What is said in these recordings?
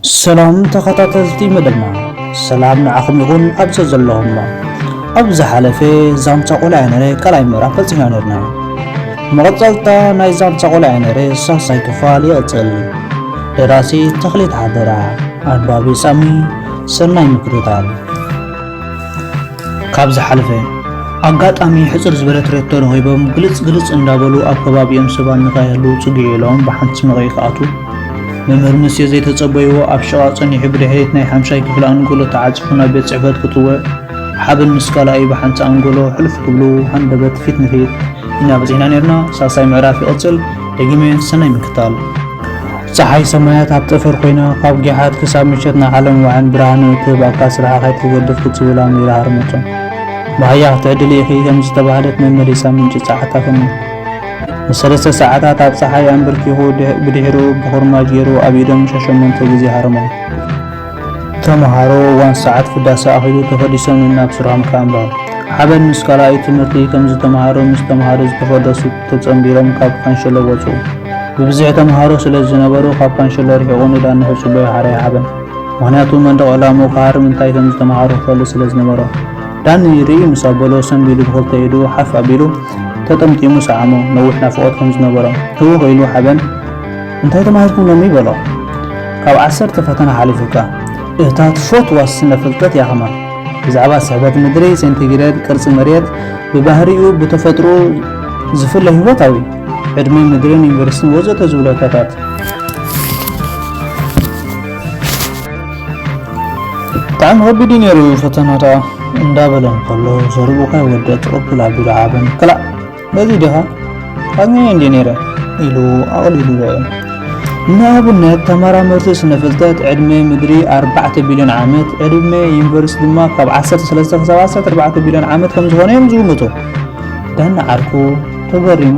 ሰላም ተኸታተልቲ መደብና፣ ሰላም ንዓኹም ይኹን ኣብ ዘዘለኹሞ። ኣብ ዝሓለፈ ዛንታ ቆልዓ ነረ ካልኣይ ምዕራፍ በጺሕና ነርና። መቐጸልታ ናይ ዛንታ ቆልዓ ነረ ሳልሳይ ክፋል ይቕጽል። ደራሲ ተኽሊት ሓደራ፣ ኣንባቢ ሳሚ። ሰናይ ምክትታል። ካብ ዝሓለፈ ኣጋጣሚ ሕጽር ዝበለት ሬቶ ረኺቦም ግልጽ ግልጽ እንዳበሉ ኣብ ከባቢኦም ሰባት ንኸይህሉ ጽግዒ ኢሎም ብሓንቲ መቐኢ ክኣትዉ፣ መምህር ሙሴ ዘይተጸበይዎ ኣብ ሽቓቕ ጸኒሑ ብድሕሪት ናይ ሓምሻይ ክፍሊ ኣንጎሎ ተዓጺፉ ናብ ቤት ጽሕፈት ክጥውዕ፣ ሓበን ምስ ካልኣዩ ብሓንቲ ኣንጎሎ ሕልፍ ክብሉ ሃንደበት ፊት ንፊት ኢና በጺሕና ኔርና። ሳልሳይ ምዕራፍ ይቕጽል። ደጊመ ሰናይ ምክታል። ጸሓይ ሰማያት ኣብ ጠፈር ኮይና፣ ካብ ጊሓት ክሳብ ምሸት ንዓለም ዋዕን ብርሃን እትህብ ኣካ ስራሓ ከይትገድፍ ክትብል ኣሚራ ሃርመቶ። ብሃያ ክትዕድሊ ኢኺ ከም ዝተባህለት መመሊሳ ምንጪ ጸዓት ኣፈኑ። ንሰለስተ ሰዓታት ኣብ ጸሓይ ኣንበርኪኹ፣ ድሕ-፣ ብድሕሪኡ ብኹርማጅ ገይሩ ኣብ ኢዶም ሸሸሞንተ ግዜ ሃረሞም። ተመሃሮ እዋን ሰዓት ፍዳሰ ኣኺሉ ተፈዲሶም ናብ ስርሖም ከኣ ኣምርሑ። ሓበን ምስ ካልኣዩ ትምህርቲ ከም ዝተመሃሩ ምስ ተመሃሮ ዝተፈደሱ ተጸንቢሮም ካብ ካንሸሎ ወጹ። ብብዝሒ ተመሃሮ ስለ ዝነበሩ ካብ ካንሸሎ ርሒቑ ንዳኒ ክጽበዮ ሓረየ ሓበን። ምኽንያቱ መንደቕ ዕላምኡ ክሃርም እንታይ ከም ዝተመሃሩ ክፈልጥ ስለ ዝነበሮ። ዳኒ ርኢ ምስ ኣበሎ ሰንቢዱ ብኽልተ ኢዱ ሓፍ ኣቢሉ ተጠምጢሙ ሰዓሞ። ነዊሕ ናፍቖት ከም ዝነበሮ ህውኽ ኢሉ ሓበን እንታይ ተማሂርኩም ሎሚ በሎ። ካብ ዓሰርተ ፈተና ሓሊፉካ። እታ ትፈትዋ ስነ ፍልጠት እያ ከማን። ብዛዕባ ስሕበት ምድሪ፣ ሴንቲግሬድ፣ ቅርጺ መሬት፣ ብባህሪኡ ብተፈጥሮ ዝፍለ ህይወታዊ፣ ዕድመ ምድርን ዩኒቨርሲቲን ወዘተ ዝብሉ ሕቶታት። ብጣዕሚ ከቢድ እዩ ነይሩ ፈተና ደኣ እንዳበለ እንከሎ ዘርብኡ ከይወደእ ትቕብል ኣቢሉ ሓበን ክላእ ነዚ ዲኻ? ኣግንየ እንድየ ነይረ ኢሉ ኣቕሊሉ ረኣዮ። ንኣብነት ተመራመርቲ ስነ ፍልጠት ዕድመ ምድሪ ኣርባዕተ ቢልዮን ዓመት፣ ዕድመ ዩኒቨርስ ድማ ካብ ዓሰርተ ሰለስተ ክሳብ ዓሰርተ ኣርባዕተ ቢልዮን ዓመት ከም ዝኾነ እዮም ዝግምቱ። ዳኒ ዓርኩ ተገሪሙ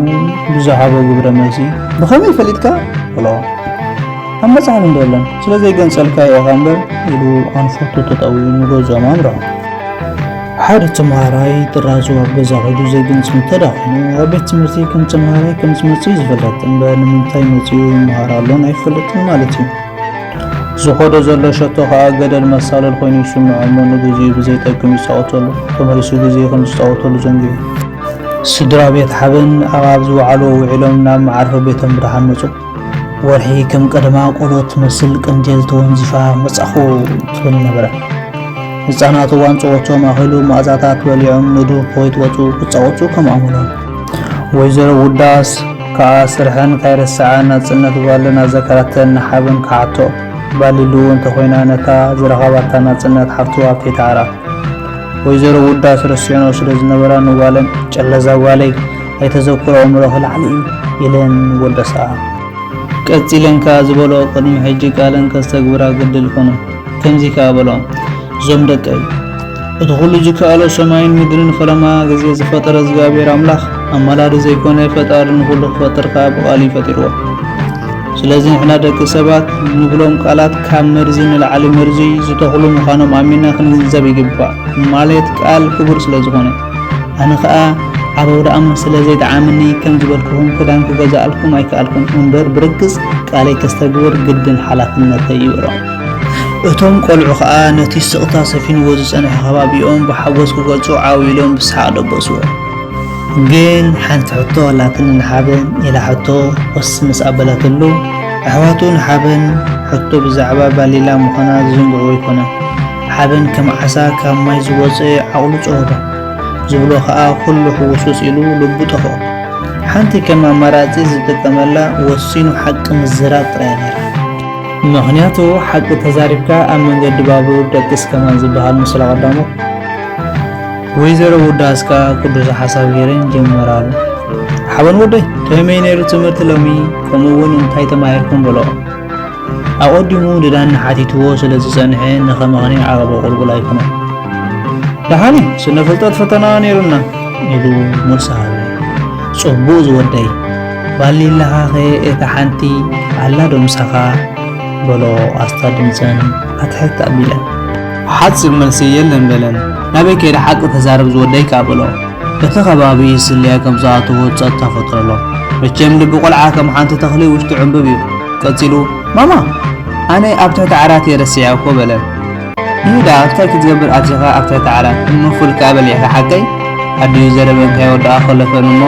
ብዝሃቦ ግብረ መልሲ ብኸመይ ፈሊጥካ? በሎ። ኣብ መጽሓፍ እንዶ የለን፣ ስለ ዘይገንጸልካዮ ኢኻ እምበር ኢሉ ኣንፈቱ ተጠውዩ ንገዝኦም ኣምርሑ። ሓደ ተምሃራይ ጥራዙ ኣብ ገዛ ከይዱ ዘይገንጽል እንተ ደኣ ኮይኑ፣ ኣብ ቤት ትምህርቲ ከም ተምሃራይ ከም ዝመጽእ እዩ ዝፍለጥ እምበር ንምንታይ መጺኡ ይምሃር ኣሎን ኣይፈልጥን ማለት እዩ። ዝኸዶ ዘሎ ሸቶ ከኣ ገደል መሳልል ኮይኑ ይስምዖ እሞ ንግዚኡ ብዘይጠቅም ይጻወተሉ፣ ተመሊሱ ግዜ ከም ዝጻወተሉ ዘንጊዑ። ስድራ ቤት ሓበን ኣብ ዝወዓልዎ ውዒሎም ናብ መዓርፎ ቤቶም ብደሓን መጹ። ወርሒ ከም ቀደማ ቆሎ ትመስል ቀንዴል ተወንዚፋ መጻኹ ትብል ነበረ። ህጻናት እዋን ጸወቶም ኣኺሉ መኣዛታት በሊዖም ንዱር ከይትወጹ ክጻወቱ ከም ኣመሎም። ወይዘሮ ውዳስ ከኣ ስርሐን ካይረስዓ ናጽነት ጓለን ኣዘከረተን ንሓበን ክሓቶ። ባሊሉ እንተኾይና ነታ ዝረኸባታ ናጽነት ሓፍቱ ኣብቲ ተዓራ። ወይዘሮ ውዳስ ረሲዐንኦ ስለ ዝነበራ ንጓለን ጨለዛ ጓለይ ኣይተዘክሮ ኣእምሮኺ ላዕሊ እዩ ኢለን ወደስኣ። ቀጺለን ከኣ ዝበልኦ ቅድሚ ሕጂ ቃለን ከስተግብራ ግድል ኮነ። ከምዚ ከኣ በልኦም፣ እዞም ደቀይ፣ እቲ ኩሉ ዝከኣሎ ሰማይን ምድርን ፈለማ ግዜ ዝፈጠረ እግዚኣብሔር ኣምላኽ ኣማላዲ ዘይኮነ ፈጣሪ ንኹሉ ክፈጥር ከኣ ብቃል እዩ ፈጢርዎ። ስለዚ ንሕና ደቂ ሰባት ንብሎም ቃላት ካብ መርዚ ንላዕሊ መርዚ ዝተኽሉ ምዃኖም ኣሚንና ክንግንዘብ ይግባእ። ማለት ቃል ክቡር ስለ ዝኾነ። ኣነ ኸኣ ኣብ ኣውደኣመት ስለ ዘይጠዓመኒ ከም ዝበልኩኹም ክዳን ክገዝኣልኩም ኣይከኣልኩን እምበር ብርግጽ ቃለይ ከስተግብር ግድን ሓላፍነተይ እዩ በሎም። እቶም ቆልዑ ኸኣ ነቲ ስቕታ ሰፊንዎ ዝጸንሐ ከባቢኦም ብሓጎስ ክገልጹ ዓው ኢሎም ብሰሓቕ ደበስዎ። ግን ሓንቲ ሕቶ ኣላትኒ ንሓበን ኢላ ሕቶ ወስ ምስ ኣበለትሉ፣ ኣሕዋቱ ንሓበን ሕቶ ብዛዕባ ባሊላ ምዃና ዝዝንግዕዎ ኣይኮነን። ሓበን ከም ዓሳ ካብ ማይ ዝወጸ ዓቕሉ ጸወዶ ዝብሎ ኸኣ ኩሉ ሕውስውስ ኢሉ ልቡ ጠፍኦ። ሓንቲ ከም ኣማራጺ ዝጥቀመላ ወሲኑ ሓቂ ምዝራብ ጥራይ ነይራ። ምኽንያቱ ሓቂ ተዛሪብካ ኣብ መንገዲ ባቡር ደቅስ ከማን ዝበሃል ምስላ ቀዳሞት። ወይዘሮ ውዳስ ከኣ ቅዱስ ሓሳብ ገይረን ጀመራሉ። ሓበን ወደይ፣ ከመይ ነይሩ ትምህርቲ ሎሚ? ከምኡ እውን እንታይ ተማሂርኩም? በሎ። ኣቐዲሙ ንዳኒ ሓቲትዎ ስለ ዝጸንሐ ንኸመኽንዮ ዓቐበ ቁልቁል ኣይኮነን። ደሓን እዩ፣ ስነ ፍልጠት ፈተና ነይሩና ኢሉ መልሲ ሃበ። ጽቡቕ ዝወደይ፣ ባሊላኻኸ እታ ሓንቲ ኣላ ዶ ምሳኻ? በሎ ኣስታ ድምጸን ኣትሕት ኣቢለን። ሓጺር መልሲ የለን በለን። ናበይ ከይደ ሓቂ ተዛረብ ዝወደይ ከኣ በሎ። እቲ ከባቢ ስለያ ከም ዝኣተዎ ጸጥታ ፈጠረሎም። መቸም ልቢ ቆልዓ ከም ሓንቲ ተኽሊ ውሽጡ ዕንብብ እዩ። ቀጺሉ፣ ማማ፣ ኣነ ኣብ ትሕቲ ዓራት እየ ረሲዐ እኮ በለን። ይሁዳ፣ እንታይ ክትገብር ኣቲኻ ኣብ ትሕቲ ዓራት? እሞ ፉል ከኣ በሊዕካ ሓቀይ? ኣዲኡ ዘረበን ከይወድኣ ኮለፈን እሞ፣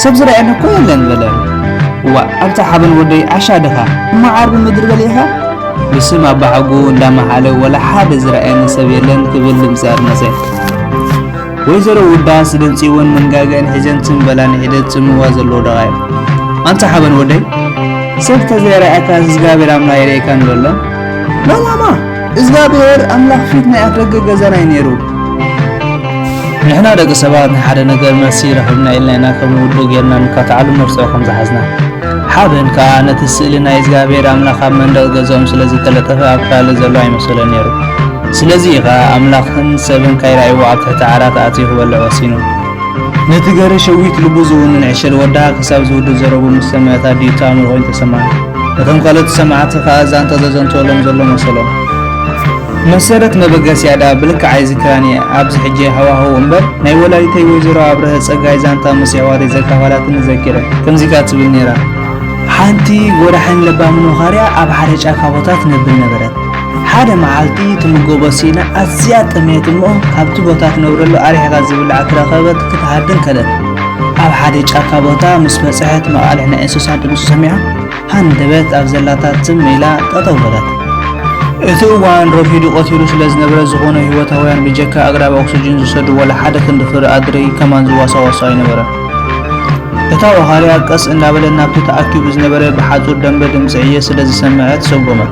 ሰብ ዝረኣየኒ እኮ የለን በለን። ዋእ፣ ኣንታ ሓበን ወደይ ዓሻ ድኻ? እሞ ዓርቢ ምድሪ በሊዕካ? ብስም ኣባሓጉኡ እንዳመሓለ፣ ወላ ሓደ ዝረኣየኒ ሰብ የለን ክብል ድምጺ ኣድመጸ። ወይዘሮ ውዳስ ድምጺ እውን መንጋገአን ሒዘን ትም በላ ንሒደት ጽምዋ ዘለዎ ደቓይቕ። ኣንታ ሓበን ወደይ፣ ሰብ ተዘይረኣየካ እግዚኣብሔር ኣምላኽ ይርእየካን ዘሎ? ኖ ማማ፣ እግዚኣብሔር ኣምላኽ ፊት ናይ ኣፍደገ ገዛና እዩ ነይሩ። ንሕና ደቂ ሰባት ንሓደ ነገር መልሲ ረኺብና ኢልና ኢና ከም ውዱእ ጌርና ንካትዓሉ መርትዖ ከም ዝሓዝና። ሓበን ከኣ ነቲ ስእሊ ናይ እግዚኣብሔር ኣምላኽ ኣብ መንደቕ ገዝኦም ስለ ዝተለጠፈ ኣብ ካልእ ዘሎ ኣይመሰሎን ነይሩ። ስለዚ እዩ ኸኣ ኣምላኽን ሰብን ካይረኣይዎ ኣብ ትሕቲ ዓራት ኣትዩ ክበልዕ ወሲኑ። ነቲ ገረ ሸዊት ልቡ ዝውንን ዕሸል ወድሃ ክሳብ ዝውድእ ዘረቡ ምስ ሰምዐት ኣዲኡ ተኣምር ኮይኑ ተሰምዓ። ነቶም ካልኦት ሰማዕቲ ከኣ ዛንታ ዘዘንትወሎም ዘሎ መሰሎም። መሰረት መበገሲኣ ደኣ ብልክዕ ኣይዝክራን እየ። ኣብዚ ሕጂ ሃዋህው እምበር፣ ናይ ወላዲተይ ወይዘሮ ኣብርሀ ጸጋይ ዛንታ ምስ ኣሕዋተይ ዘካፈላትኒ እዘኪረ። ከምዚ ከኣ ትብል ነይራ። ሓንቲ ጎዳሕን ለባምን ወኻርያ ኣብ ሓደ ጫካ ቦታ ትነብር ነበረት። ሓደ መዓልቲ ትምገቦ ስኢና ኣዝያ ጠምየት እሞ ካብቲ ቦታ ትነብረሉ ኣርሒቓ ዝብላዕ ክረኸበት ክትሃድን ከደት። ኣብ ሓደ ጫካ ቦታ ምስ በጽሐት መቓልሕ ናይ እንስሳት ድምፂ ሰሚዓ ሃንደበት ኣብ ዘላታ ትም ኢላ ጠጠው በለት። እቲ እዋን ረፊዱ ቀቲሩ ስለ ዝነበረ ዝኾነ ህይወታውያን ብጀካ ኣግራብ ኦክስጅን ዝሰዱ ወላ ሓደ ክንዲ ፍረ ኣድሪ ከማን ዝዋሳዋሱ ኣይነበረን። እታ ወኻርያ ቀስ እንዳበለ ናብቲ ተኣኪቡ ዝነበረ ብሓጹር ደንበ ድምጺ ዕየ ስለ ዝሰምዐት ሰጎመት።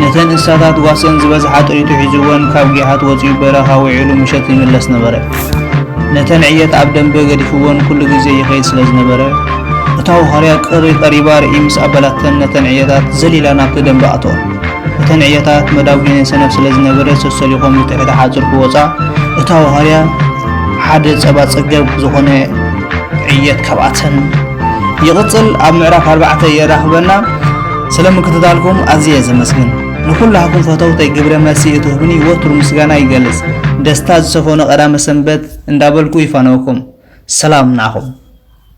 ነተን እንስሳታት ጓስየን ዝበዝሓ ጥሪቱ ሒዝወን ካብ ጊሓት ወጺኡ በረኻ ውዒሉ ምሸት ይምለስ ነበረ። ነተን ዕየት ኣብ ደንበ ገዲፍወን ኩሉ ግዜ ይኸይድ ስለ ዝነበረ፣ እታ ወኻርያ ቅሪ ቀሪባ ርእይ ምስ ኣበላተን ነተን ዕየታት ዘሊላ ናብቲ ደንበ ኣተዋ። እተን ዕየታት መዳጉኔን ሰነፍ ስለ ዝነበረ ሰሰሊኾም ንትሕቲ ሓጹር ክወጻ እታ ወኻርያ ሓደ ጸባ ጸገብ ዝኾነ ዕየት ካብኣተን ይቕጽል። ኣብ ምዕራፍ ኣርባዕተ የራኽበና። ስለ ምክትታልኩም ኣዝየ ዘመስግን። ንኹላህኩም ፈተውተይ ግብረ መልሲ እትህቡኒ ወትሩ ምስጋና ይገልጽ። ደስታ ዝሰፈኖ ቀዳመ ሰንበት እንዳበልኩ ይፋነወኩም። ሰላም ንዓኹም።